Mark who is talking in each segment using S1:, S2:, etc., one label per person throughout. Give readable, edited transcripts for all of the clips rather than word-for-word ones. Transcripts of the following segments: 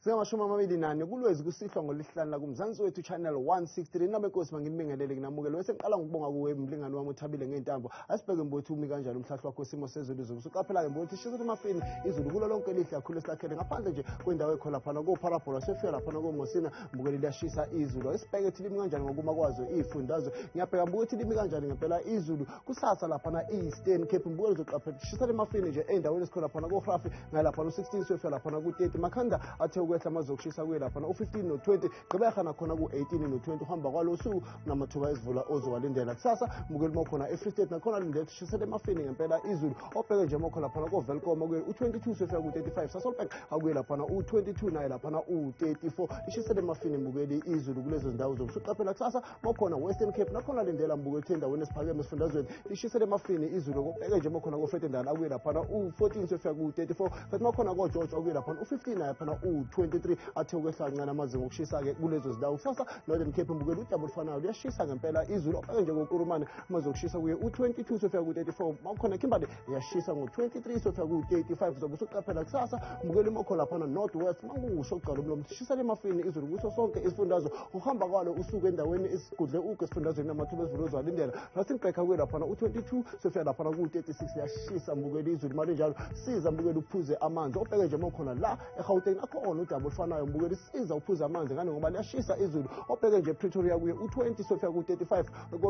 S1: Zingamashumi 24 kuLwezi kusihlwa ngolwesihlanu la kuMzansi Wethu Channel 163. Nabenkosi, manginibingelele, nginamukele. Bese ngiqala ngokubonga kuwe mlingani wami uThabile ngey'ntambo. Asibheke mbothi umi kanjani umhlahlo wakho wesimo sezulu izulu. Usuqaphela-ke mbothi shisa emafini izulu kulo lonke lihle kakhulu esilakhele, ngaphandle nje kwendawo ekhona laphana koPhalaborwa, sefika laphana koMosina. Mbukeli, liyashisa izulu. Asibheke ukuthi limi kanjani ngokuma kwazo iy'fundazwe. Ngiyabheka mbuke ukuthi limi kanjani ngempela izulu kusasa laphana e-Eastern Cape. Mbukeli, uzoqaphela shisa emafini nje ey'ndaweni esikhona laphana koHrafi, ngalaphana u-16 siyofika laphana ku-30. Makhanda athe ukwehla amazokushisa kuye laphana u-15 no-20. Gqeberha nakhona ku-18 no-20. Uhamba kwalo suku namathuba ezivula ozowalindela kusasa. Mbukeli, uma ukhona e-Free State, nakhona lindela kushisela emafini ngempela izulu. Obheke nje uma ukhona laphana koWelkom, kuye u-22 siyofika ku-35. Sasolbek akuye laphana u-22, naye laphana u-34. Lishisele emafini, mbukeli, izulu kulezo zindawo zokusuqaphela kusasa. Uma ukhona Western Cape, nakhona lindela, mbukeli, endaweni esiphakeme esifundazweni lishisele emafini izulu. Kubheke nje uma ukhona koVredendal, akuye laphana u-14 siyofika ku-34. Kanti uma ukhona koGeorge, akuye laphana u-15, naye laphana u-23. Athe ukwehla kancane amazinga okushisa-ke kulezo zindawo kusasa. Northern Cape, mbukeli, udaba olufanayo, luyashisa ngempela izulu. Obheke nje koKurumane, amazinga okushisa kuye u-22 siyofika ku-34. Uma ukhona Kimberley, iyashisa ngo-23 siyofika ku-35. Uzobe usuqaphela kusasa, mbukeli. Uma ukhona laphana North West, mankusho ukugcwala umlomo, sishisa lemafini izulu kuso sonke isifundazwe. Uhamba kwalo usuku endaweni esigudle ugu esifundazweni namathuba ezivula ozwalindela. Rustenburg akuye laphana u-22 siyofika laphana ku-36. Liyashisa, mbukeli, izulu mali njalo. Siza, mbukeli, uphuze amanzi. Obheke nje uma ukhona la eGauteng, nakhona udaba olufanayo, mbukeli, siza uphuze amanzi ngane ngoba liyashisa izulu. Obheke nje Pretoria, kuye u-20 siyofika ku-35.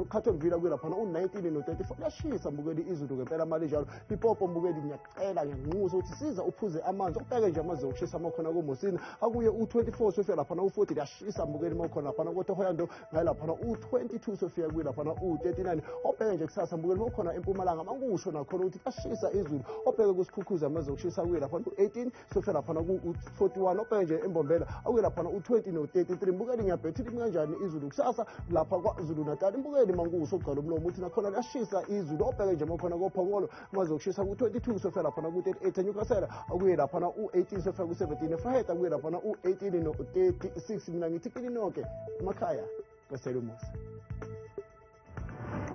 S1: Carltonville kuye laphana u-19 no-34. Liyashisa, mbukeli, izulu ngempela mali njalo. Limpopo, mbukeli, ngiyacela, ngiyanxusa ukuthi siza uphuze amanzi. Obheke nje amazinga okushisa amakhona koMosina, akuye u-24 siyofika laphana u-40. Liyashisa, mbukeli. Uma ukhona laphana koThohoyandou, ngaye laphana u-22 siyofika kuye laphana u-39. Obheke nje kusasa, mbukeli, uma ukhona eMpumalanga, mankusho nakhona ukuthi kuyashisa izulu. Obheke kuSkhukhuza, amazinga okushisa kuye laphana u-18 siyofika laphana ku-41. Obheke nje eMbombela, akuye laphana u-20 no-33. Mbukeli, ngiyabhetha limi kanjani izulu kusasa lapha KwaZulu Natal. Mbukeli, mankusho okugcwala umlomo uthi nakhona liyashisa izulu. Obheke nje makhona koPhongolo, amazinga okushisa ku-22 siyofika laphana ku-38. ENewcastle akuye laphana u-18 siyofika ku-17. EVryheid akuye laphana u-18 no-36. Mina ngithi kini nonke emakhaya, kwesele umusa.